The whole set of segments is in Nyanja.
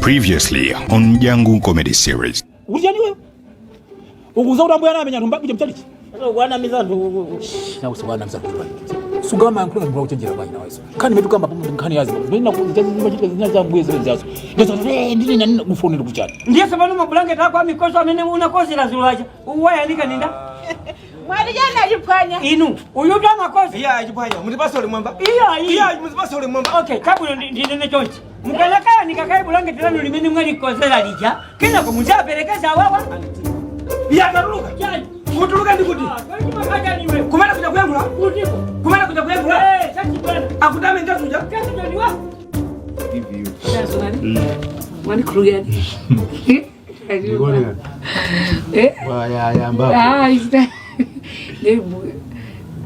Previously on Dyangu Comedy Series. Kuti chani iweyo? Ukuza kuti ambuye anamenya anthu mbakuja mchalichi? Wanamiza anthu. Nakusiwanamiza sungama yankhula ngati kuchenjera bwanji naweso. Nkhani imene tikamba pamwe nkhani yazi. Zimene nakuzimachitika zina za ambuye zimene zazo. Ndizo ndine nani kufonera kuchani. Ndiye tsopano mabulangeti ako amikozo amene unakozera dzulo aja uwayanika ninda. Mwati chani achiphwanya? Inu uyutu amakoza. Iya achiphwanya mutipase uli mwamba. Iya iyi. Iya mutipase uli mwamba. Okay, kabwino ndinene chonchi. Mukanakayanika kaye bulangeti lanu limene mwalikozera lija kenako mudzaperekeza awawa. Iya tatuluka. Chani? Kutuluka ndi kuti. Chani? Kumene kuja kuyankhula. Kutiko. Kumene kuja kuyankhula. Eh, chachibwana. Akutame ndatuja. Chachibwana. Wandikhulukirani. Ndikuoneka. Eh? Wayayamba. Ah, isita.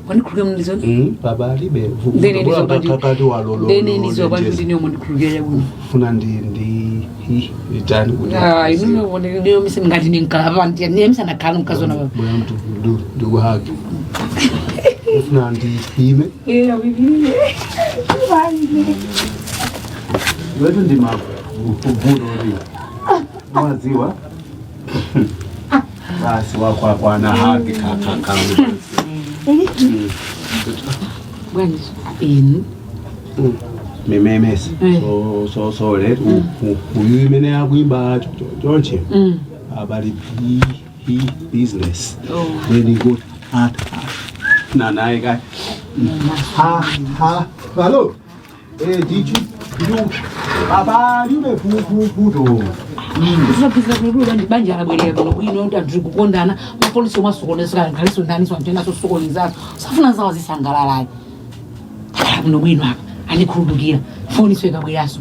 Wandikhulukira mndizona. Baba libe. Ndene ndizo bandi. Kakati walolo. Ndene ndizo bandi kuti niyo mundikhulukira bwino. Funa ndi itani kuti. Ah, inu niyo mise ngati ninkalapa ndiye niye misanakhala mkazona baba. Bwana mtu ndu ndikuhagi. Funa ndi ime. Eh, awibile. Wetu ndi mavuto ri. Mwaziwa. Basi wakwakwana hagi kakaka. Bwanji inu. Mememesi. Eh. So so so le uyu imene akuimba chonche. Abali business. Oh. Very good. At na na kai. Ha ha. Hello. Eh did you baba libe fu fu fu do. Tisapisa kuno bandi banja labwerera kuno bwino kuti anthu tikukondana mapolisi omwe asokonezeka nkhaliso ndaniso anthu ena asosokonezaso safuna zawo zisangalalayi takhala kuno bwino apa andikhululukira foniso ikabweraso.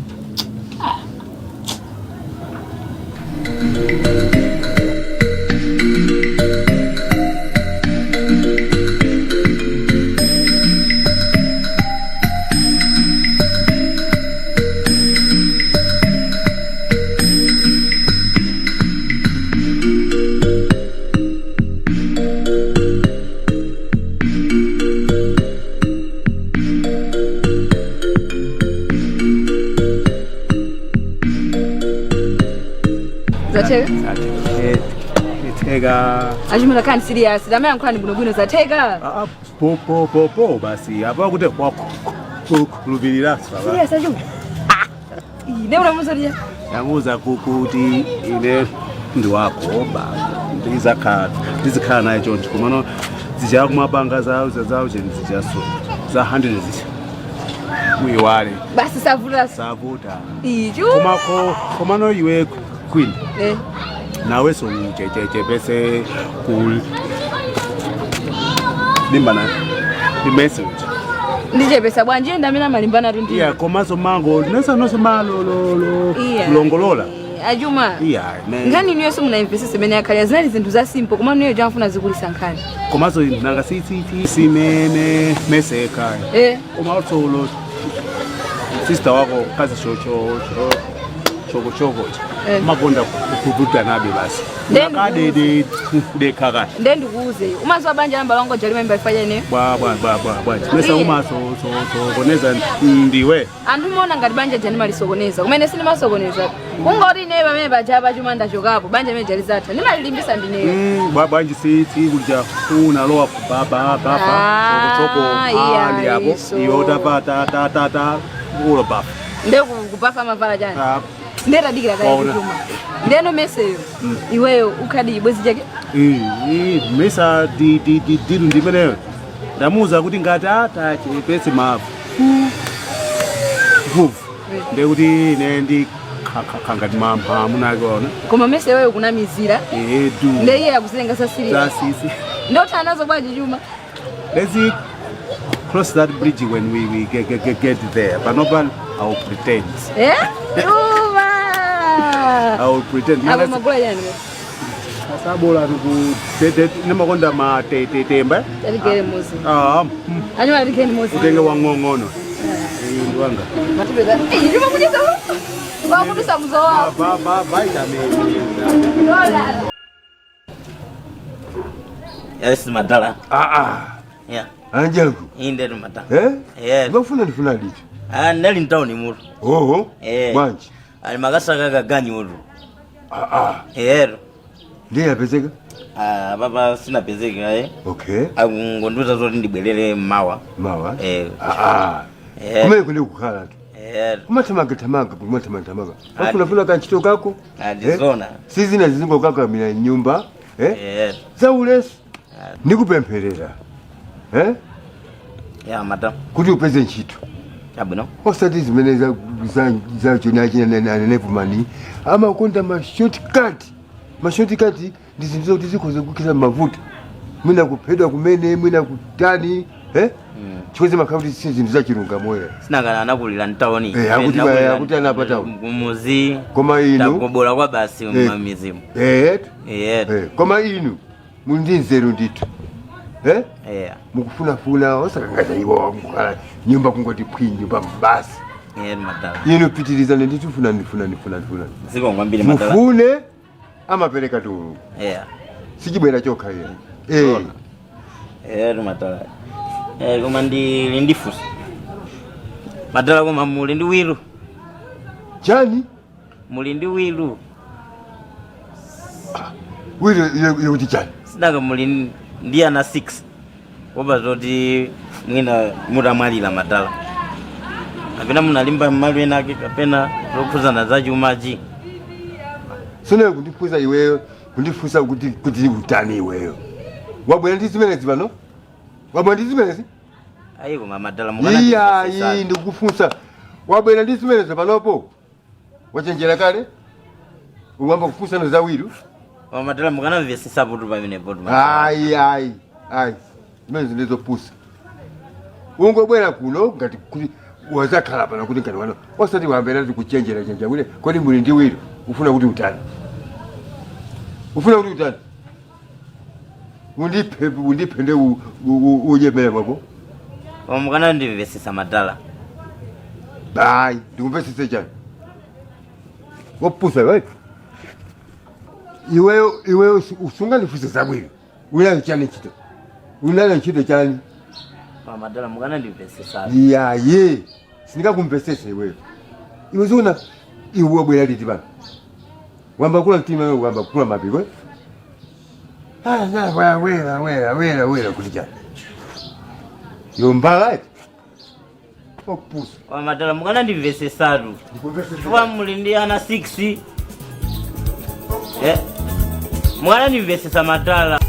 Zatheka? Itheka. Achimuna khani serious. Damayankhulani bwinobwino zatheka. Ah po po po po basi apa kuti kwakhulupirira baba. Serious achimuna. Ine unamuzolia. Yamuza kuti ine ndiwako ba ndizakhala ndizikhala naye choncho komano zichakumapanga zawo zawo cheni zichaso za 100 zicha uyiwale Basi savuta. savuta Ichu. komako komano iwe queen Eh. nawe sochechechepese ku limbana limese uja Ndichepesa bwanji ndamene amalimbana tu ndi. iya komanso mango nesa nonse malololo Iya. kulongolola Achuma. iya ne Nkhani inuyonso munayimvesese imene yakhalira zinali zinthu za simple koma niyo jamfuna zikulisa nkhani. komanso nanga simene meseka Eh. koma also sister wako kazi chokochokocha Eh. makonda kuvuta nabe basi Then- kadede dekhakati Nde ndikuuze. Umaziwa banja lamba longo jalimemba ifaja ineyo. bwa bwa bwa bwa bwa mesa Iya. uma so so so koneza ndiwe Anthu muona ngati banja jani malisokoneza. Kumene sinimasokoneza. Kungoti ineyo pamene paja pachuma ndachokapo banja imene jalizatha. Ndimalimbisa ndineyo. Bwa bwanji si si kuja unalowa ba ba ba ba Ah, choko choko iya, ali apo iso. iwe utapa ta ta ta ta ulo ba Nde kupafa mavala chani. Ah, Nde tadikira kaye Waona. kuchuma. Ndeno meseyo. Iweyo ukhadi chibwezi chake. Mesa di di di dilu ndimeneyo ndamuuza kuti ngati atachepese mavu vuvu ndekuti ine ndi khangati mamunake ona Koma mese iweyo kunamizira. edu Nde iye akuzilenga sa serious. zasisi Ndotha nazo bwanji chuma. Let's cross that bridge when we get there. Panopa, I will pretend. Eh? Chuma. I will pretend. Apo magula chani. Sabola ku tete nemakonda ma te te temba. Taligere muzi. Ah, Anyuma taligere muzi. utenge wang'ong'ono. Ndiwanga. Matipeza. Eh, chuma kucheza. Wakudusa mzowa. Ba ba vitamin. Dola. Yes, madala. Ah ah. Yeah. Angelku. Inde madala. Eh? Yes. Ndofuna ndifuna liti. Ah, neli mtauni mutu. Oho. Eh. Bwanji. Ali makasaka kaganyu utu. Ah, Ero. Ndiye apezeka? Ah, papa sinapezeka eh. Okay. Akungondiuza zoti ndibwerere mawa. Mawa? Eh. Ah. Eh. Kumene kuli kukhala tu. Eh. Kumathamanga thamanga, kumathamanga thamanga. Afunafuna kantchito kako. Ah, ndizona. Sizina zizingokakamira nyumba. Eh? Eh. Zaulesi. Ndikupempherera. Eh? Ya madam. Kuti upeze ntchito. Chabwino. Osati zimene zachonachinanenepumani amakonda ma shortcut. Ma shortcut ndi zinthu zokuti zikhoza kukhiza mavuto. Mwina kuphedwa kumene, mwina kutani, eh? Chikoze makhala kuti si zinthu zachilungamo. Sinangana anakulira mtaoni. Eh, akuti anapa town. Kumuzi. Koma inu Takubola kwa basi Eh. mamizimu. Eh. Eh. Eh, koma inu muli ndi nzeru ndithu. Eh? Eh. Mukufunafuna osakangaza iwo mukhala nyumba kungoti phwi nyumba basi. Eh, madala. Inu pitirizani ndithu, funani funani funani funani. Ziko ngwambiri madala. Mufune amapereka tu. Eh. Sichibwera chokha iye. Eh. Eh, madala. Eh, koma ndili ndifusa. Madala koma muli ndi wilu. Chani? Muli ndi wilu. Wilu ile kuti chani? Sinanga muli ndi ana 6. Kopa zoti mwina mutamwalira madala. Kapena munalimba mmalo ena ake kapena zokhuzana za chumachi. Sono kundifusa iweyo, kundifusa kuti kuti utani iweyo. Wabwera ndi zimenezi pano? Wabwera ndi zimenezi? Ayi koma madala Iya, iyi ndikufunsa. Wabwera ndi zimenezi panopo? Wachenjera kale? Uwamba kufunsana za wilu? Koma madala mukanamvesesa putu pamenepo. Ayi, ayi, ayi. Zimenezi ndizopusa. Ungobwera kuno ngati kuti wazakhala pano kuti ngati wano. Osati wambera kuti kuchenjera chenjera kuti kodi muli ndi wilu. Ufuna kuti utani? Ufuna kuti utani? Undiphe undiphe nde unyemere mwako. Koma mukanandimvesesa madala. Ayi, ndikumvesese chani? Wopusa iwe. Iweyo iweyo usungandifunse zabwino. Unayo chani ntchito? Unayo ntchito chani? Koma madala mukanandimvesesa. Iyaye, sindingakumvesese iweyo. Iwe zona iwe wabwera liti pano? Wamba kula mtima wewe wamba kula mapiko. Ah, na wera wera wera wera wera kuti chani? Iwe mbala eti? Opusa. Koma madala mukanandimvesesatu. Chifukwa muli ndi ana 6. Eh. Mukanandimvesesa madala.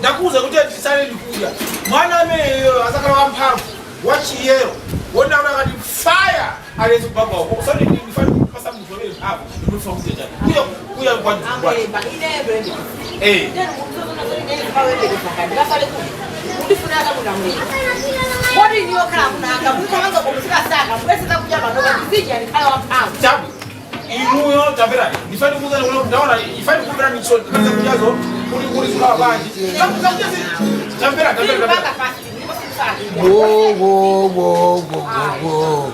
Ndakuuza kuti tisale ndikuya mwana ameneyo asakhala wamphamvu wachiyero wonaona kati fire alezi kubaba wako usati ndifani kupasa munthu amene mphamvu ndimufuna kuja chani kuya kuya kwa eh chabu inuyo tapera ndifani kuuza ndaona ifani kupera micho ndipasa kujazo kuti kuti zikawa banji tapera tapera tapera. Wo wo wo wo wo.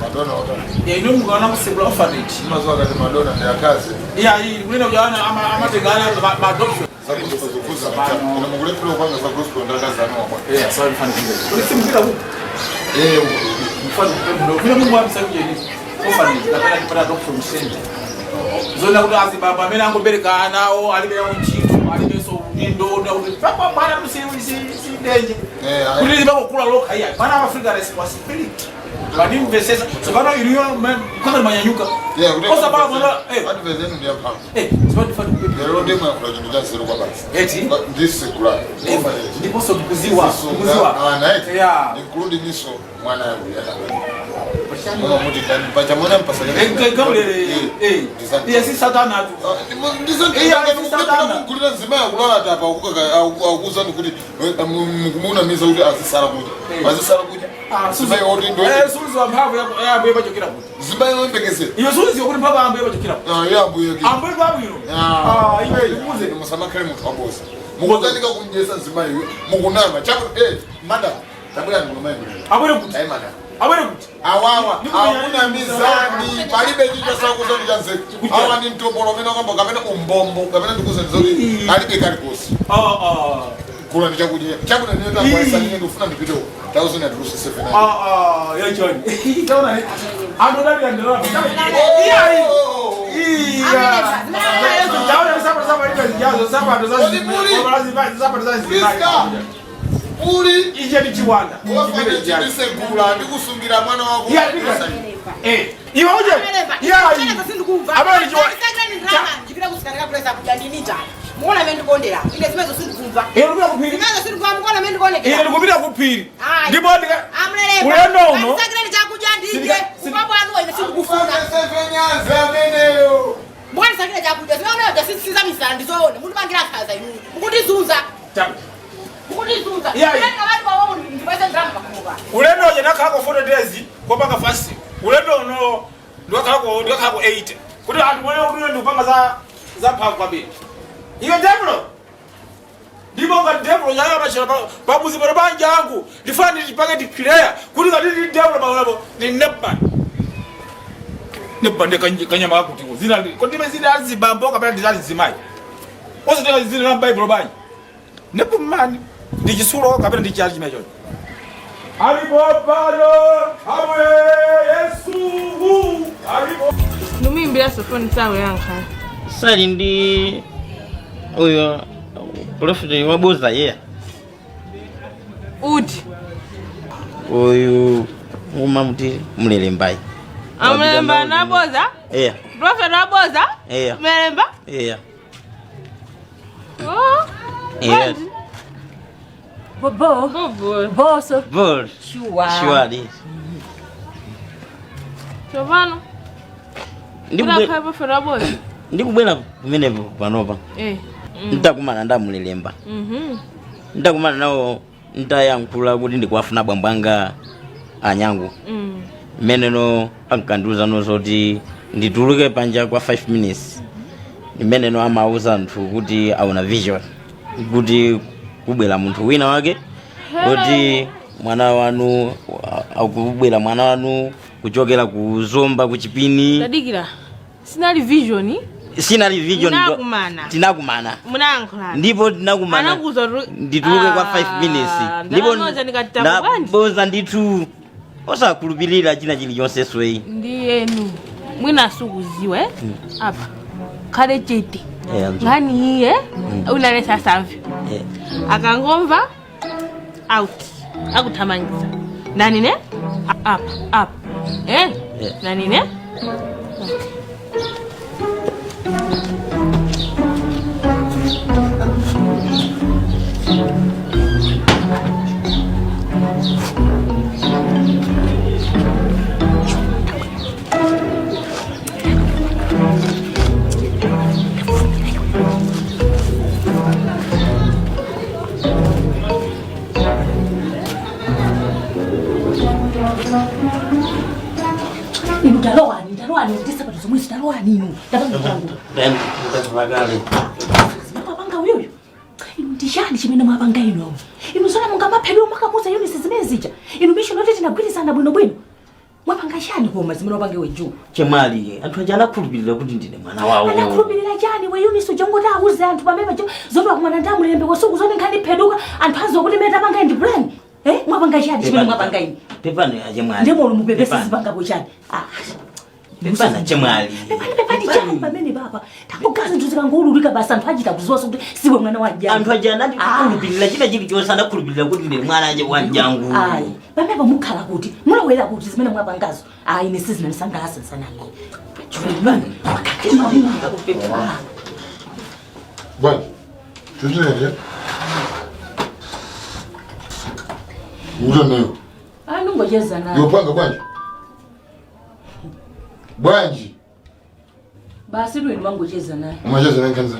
Madonna. Ino mukaona musebula orphanage. Mazuva akati Madonna ndeyakazi. Iya, iyi kunena kujawana amategana ma adoption. Zakuza kana mukulepera kwanga za gospel ndakazanwa kwa. Eh, sorry mfano kile. Ulisimukira huko. Eh, mfano kuna Mungu amsa kuje ni orphanage kapena kipata adoption center. Zona kuti azibaba amene angobereka ana awo alibe yawo ntchito, alibe so udindo na kuti papa mwana si denje. Kuti libakukula lokha iya. Mwana wa Africa responsibility. Vanimvesesa so vana iriyo kwanza manyanyuka. Yeah, kuti Osa baba mwana eh adverse yenu ndiyamphamvu. Eh, sibati fati Lero ndimwe yakula chintu cha zero kwa basi. Eti? Ndisigula. Ndiponso kuziwa, kuziwa. Ana eti. Yeah. Including iso mwana yangu yana. Muti ndani pacha mwana mpasa. Kamulere. Eh. Iye si satana tu. Ndizankulira nzima yakulala tapa akuuzani kuti mukunamiza kuti azisala kudya. Azisala kudya. Zimayi oti ndo. Eh, suzi wa mphamvu yako yambuye pachokera kuti. Zimayi oyembekezera. Iyo suzi yokuti mphamvu ambuye pachokera kuti. Ah, yambuye. Ambuye kwabwino. Ah, iwe ndikuuze musamakhale munthu waboza. Mukukanika kunjesa nzimayi mukunama. Chaku eh madam. Tabwera ndikuno mayi. Abwere kuti. Ayi madam. Abwere kuti. Awawa akunamizani palibe chicho sakuzani chanzeru. Awa ndi mtopolo umene kwamba kapena umbombo kapena ndikuuze ndizoti alibe kalikosi. Ah ah. Kula ndi chakudya. Chakudya ndiye takwasa ine ndikufuna ndipite uko. Thousand and rusi seven. Ah ah, yachoni. Taona ni. Andodalira ndalama. Iya. Iya. Taona sapato sapato zijazo sapato za sapato za Uli ije ndi chiwanda. Ndisegula ndikusungira mwana wako. Iya, eh, iwe uje. Iya. Abale chiwanda. Muona mimi ndikondera. Ine zimezo sindikumva. Ine ndikupita kuphiri. Zimezo sindikumva muona mimi ndikuonekera. Ine ndikupita kuphiri. Ndipo ndika Amuleleka. Ulendo uno. Andisakireni chakudya ndidye. Ubaba wanu ine sindikufuna. Sevenyazi ameneyo. Muona sakire chakudya. Zimezo ndasiza misala ndizoona. Mundipangira khaza inu. Mukundizunza. Mukundizunza. Iya. Ine abantu bawo ndipasa ndalama pakuba. Ulendo uja nakhalako 40 days kopanga fasting. Ulendo uno ndikakhalako 80. Kuti anthu mwene kuti ndikupanga za za mphamvu kwambiri. Iwe devil. Ndipo ngati devil yaya pachera pabuzi pano banja angu. Ndifana ndipake declare kuti ngati ndi devil paonapo ndi nepman. Nepman ndi kanyama kakuti zina kodi zina azibambo kapena ndi azimayi. Osatenga zina la Bible banja. Nepman ndi chisulo kapena ndi chali chimecho. Alipo pano amwe Yesu alipo. Ndumimbira sofoni sawe yankha. Sali ndi uyo prophet waboza ye. Uti. Uyu umamuti mlelembai. Amlemba naboza? Yeah. Prophet waboza? Yeah. Mlemba? Yeah. Oh. Yeah. Bobo. Bobo. Boso. Bol. Sure. Sure. Tsopano. Ndikubwera Prophet waboza. ndikubwera kumenepo panopa. Eh. Ntakumana ndamulelemba. Ntakumana nawo ntayankhula kuti ndikuwafuna bwambo anga anyangu. Mmeneno ankandiuza zoti ndituluke panja kwa 5 minutes. Mmeneno amauza anthu kuti aona vision kuti kubwera munthu wina wake kuti mwana wanu akubwera mwana wanu kuchokera ku Zomba ku Chipini. Tadikira. Sinali vision. Sinali vision. Munakumana. Tinakumana. Munayankhulana. Ndipo tinakumana. Anakuza ndituluke kwa 5 minutes. Ndipo ndaboza ndithu osakhulupirira china chilichonse sweyi. Ndiyenu. Mwina sukuziwe apa. Khale chete. Eh, Ngani iye unalesa samve. Akangomva out. Akuthamangisa. Nani ne? Up up. Eh? Nani ne? Inu talowani, talowani, ndisapato zomwe talowani inu. Tapanga changu. Mwapanga uyuyu. Inu ndishani chimene mwapanga inu. Inu zona mungamaphedwe mwakamuza Eunice zimene zija. Inu misho loti tinagwirizana bwinobwino. Mwapanga chani koma zimene wapange weju. Chemali, anthu aja anakhulupirira kuti ndine mwana wawo. Anakhulupirira chani we Eunice ujongoti auze anthu pamene zoti akumana ndi amulembe kosuku zoti nkhani pheduka anthu aziwa kuti mene tapanga ndi plan. Eh, mwapanga chani chimene mwapanga inu. Pepani achemwali. Ndimo mupepesa zipangapo chani. Ah. Pepani achemwali. Pepani chani pamene papa. Tangogaza nthu zikangolulika basa anthu achita kuziwa kuti siwe mwana wa jangu. Anthu aja anakhulupirira china chilichonse anakhulupirira kuti ndine mwana aje wa jangu. Ayi, pamene mukhala kuti mulowera kuti zimene mwapangazo. Ayi, ine sizinandisangalatsa sanami. Bwana. Tuzenye. Uza nayo. Anongocheza naye. Yopanga bwana. Bwanji. Basi tu ndimangocheza naye. Umacheza naye kanza.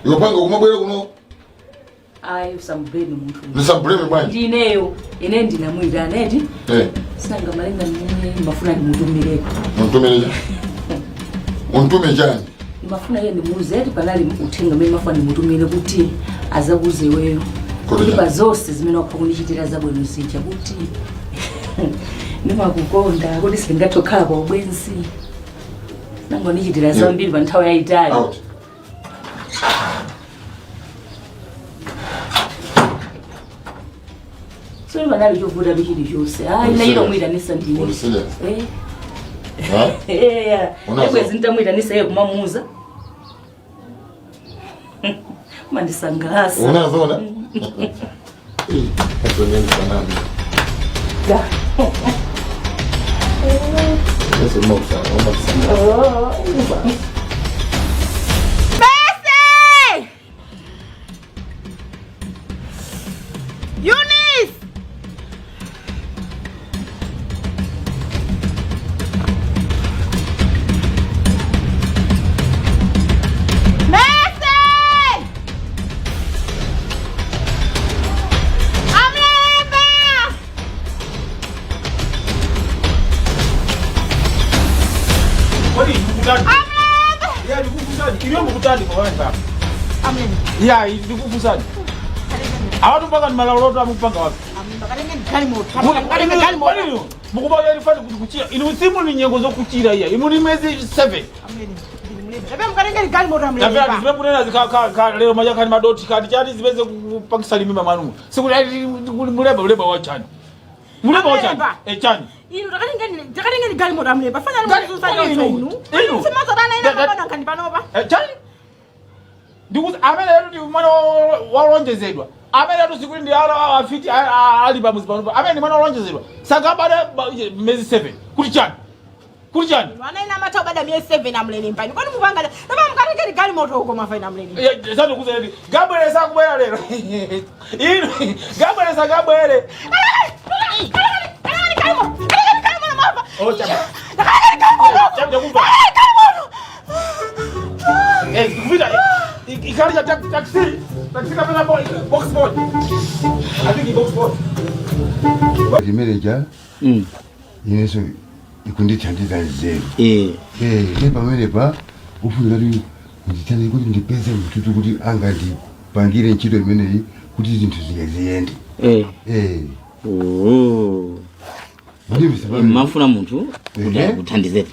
Iwe panga kumabwera kuno. Ayi, usamblame munthu. Ndisamblame bwanji. Ndineyo, ine ndinamwita neti. Eh. Sanga malinga ndine mafuna ndimutumireko. Untumire. Untume chani? Ndimafuna iye ndimuuze eti panali uthenga umene mafuna ndimutumire kuti azakuze iweyo. Kuti pa zonse zimene wakha kundichitira zabwino zija kuti ndimakukonda kuti sindingathe kukhala pa ubwenzi. Nangondichitira zambiri pa nthawi yayitali. Out. So panali chovuta chilichonse. Ayi, nachita kumwitanisa ndine. Uli serious? Eh. Ha? Eya, Unazo? ebwezi ntamwitanisa iye kumamuuza. Mandisangalasa. Unazona? Eso ni sana. Eso no usa, no usa. Oh. Bese! Eunice! Bese! Amleba! Kodi ndikutani? Ya ndikufusani. Iliyo mukutani kwa wenda. Ya ndikufusani. Awatu mpaka ni malauloto amupanga wapi? Mukubala ilifani kuti kuchira. Inu simu ni nyengo zokuchira iya. Imu ni mwezi 7. Tapera zimene kunena zika lero maja kani madoti kani chani zimeze kupangisa limima manu. Sikuti muleba muleba wa chani. Muleba wa chani. Eh chani. Inu takalengeni galimoto amlemba. Fanya limuzusa Inu. inu. Inu. Simazodana ina mabona nkani panopa. Eh chani. Ndikuti amene yetu ndi mwana walonjezedwa. Amene yetu sikuti ndi ala afiti ali pamuzi panopa. Amene ndi mwana walonjezedwa. Sangabada mwezi 7. Kuti chani. Kuti chani. Ana ina amatha ubada miyezi 7 amlelemba. Inu kwani mupanga. Tapa mukalengeni galimoto uko mafaina amlelemba. Sasa kuza Gabwere sakubwera lero. Inu Gabwere sakabwere. Oh chama. Chama kumva. Eh kuvita ikali ya taxi. Taxi kapena box board. I think box board. Limereja. Ineso ikundithandiza nzeru. Eh. Eh, pamene pa ufunika kuti ndithandize kuti ndipeze mtutu kuti angandipangire ntchito imeneyi kuti zinthu ziyende. Eh. Eh. Oh. Mafuna munthu kuti akuthandizeni.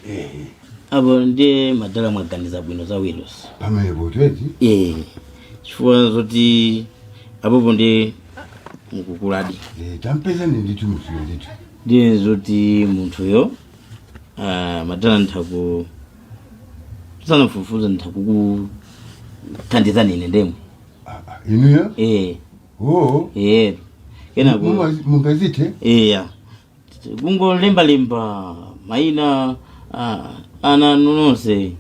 Apo ndiye madala mwaganiza bwino za Willos. Pamene potweti? Eh. Chifukwa zoti apopo ndiye mukukuladi. Eh, tampeza ndithu munthuyo ndithu. Ndiye zoti munthuyo madala nthaku tisanafufuza nthakukuthandizani ine ndemwe. Inuyo? Eh. Oh. Eh. Kenako mungazithe? Eya. Kungolembalemba maina ana nonse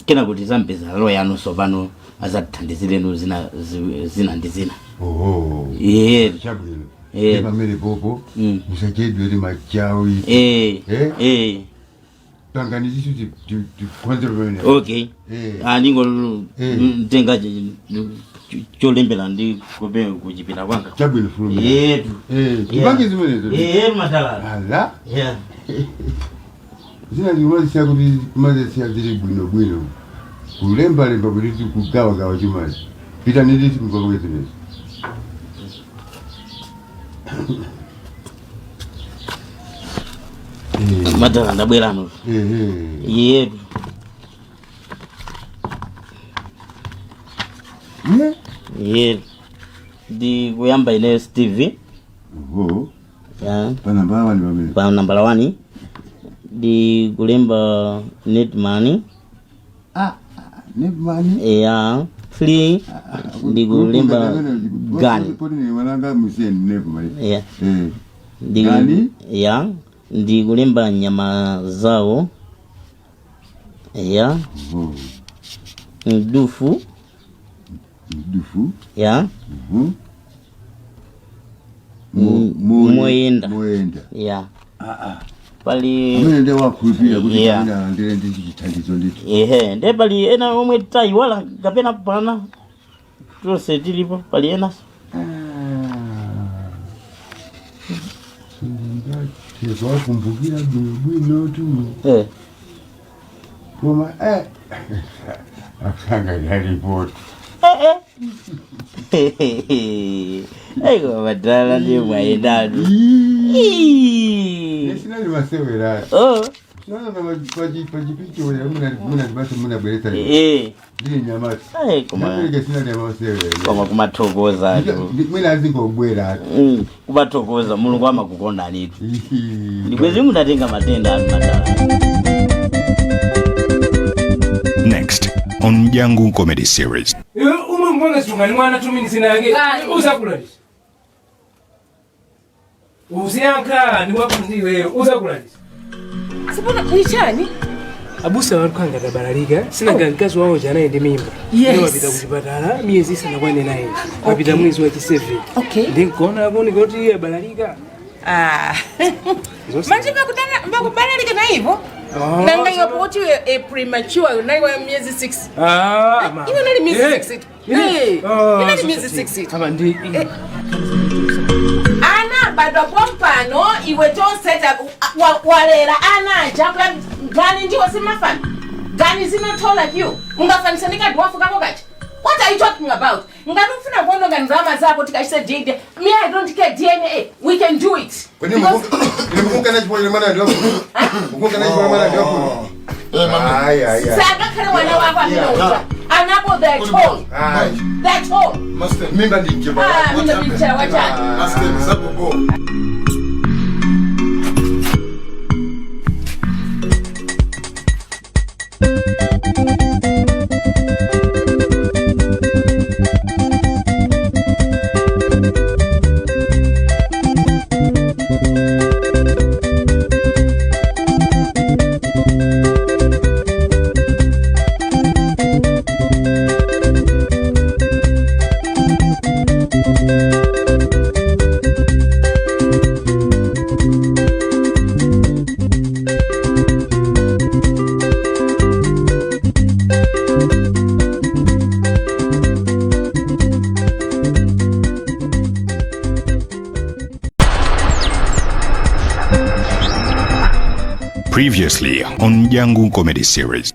kena kuti zampeza loya anunso pano azatithandizirenu zina zina ndi zina. Oh. Eh. Chabwino. Eh. Pamene popo musachedwe ndi machawi. Eh. Eh. Eh. Panganizisu tikonze pamene. Okay. Eh. Ndingo ntenga cholembera ndi kope kuchipinda kwanga. Chabwino fulumira. Eh. Eh, tipange zimenezo. Eh, madala. Ala. Yeah. Zina zimazisiya kuti kumazisiya zili bwino bwino. Kulembalemba kuti kugawagawa chumachi. Pita nditi mukapake zimenezo. Madala ndabwerano. Yetu. Yetu. Ndi kuyamba ine Steve. Oho. Yeah. Pa nambala 1 pamene. Pa nambala 1. Ndi kulemba Netman. Netman. Yeah. 3 ndi kulemba Gani. Poti ni wananga musiyeni Netman. Yeah. Eh. Ndi Gani? Yeah. Ndi kulemba nyama zawo. Yeah. Oh. Ndufu. Ndufu. Yeah. Moyenda. Moyenda. Yeah. Pali Amene ndiye wakhulupirira kuti Yeah. amene alandire ndi chithandizo ndithu. Ehe, ndiye pali ena omwe tayiwala kapena pana tonse tilipo, pali enaso. Tikuwakumbukira bwinobwino tu. Koma akusanga ndalipoti. Aiko madala ndiye mwayendatu. Sinali masewera. Oh. Naona pachipichi munatibasa munabweretsa. Ndili nyamata. Ai, koma Napereka sinali masewera. Koma kumathokoza tu. Mwina azingobwera. Kumathokoza Mulungu amakukondanitu. Ndikwezi munatenga matenda anu madala. Next on Jangu Comedy Series. Iwe umwe mbonga sungani mwana 2 minutes nake uzakulalisa uziyankha ndiwakundiwe uzakulalisa. Sipona ni chani? Abusa walukhanga tabalalika sinanga mkazi wawo janaye ndi mimba. Yes. Ndiye wapita kuchipatala miyezi isanakwane 9 wapita mwezi wa chi 7 ndinkuona akuoneka kuti iye abalalika. Ah. Manje mbakubalalika na hivyo? Oh, Nanga iwe kuti a premature naiwe miezi 6. Ah, ama. Iwe nali miezi 6. Eh. Oh, Inali miezi 6. Ama ndi Ana badwa pompano iwe tonseta walera ana ajabula gani ndiwo simafana. Gani zinathola like you. Ungafanisa nikadwafu kako kachi. What are you talking about? Ngati ufuna kuononga ndalama zako tikachise DNA. Me, I don't care DNA. We can do it. Kweni mukungana chipolere mwana ndiwakulu. Mukungana chipolere mwana ndiwakulu. Ayi ayi. Sakakhale mwana wako amene anapo they're tall. They're tall. Mimba ndi mchepa. Ah, mimba ndi mchepa wachani. Master zabobo. Previously on Jangu Comedy Series.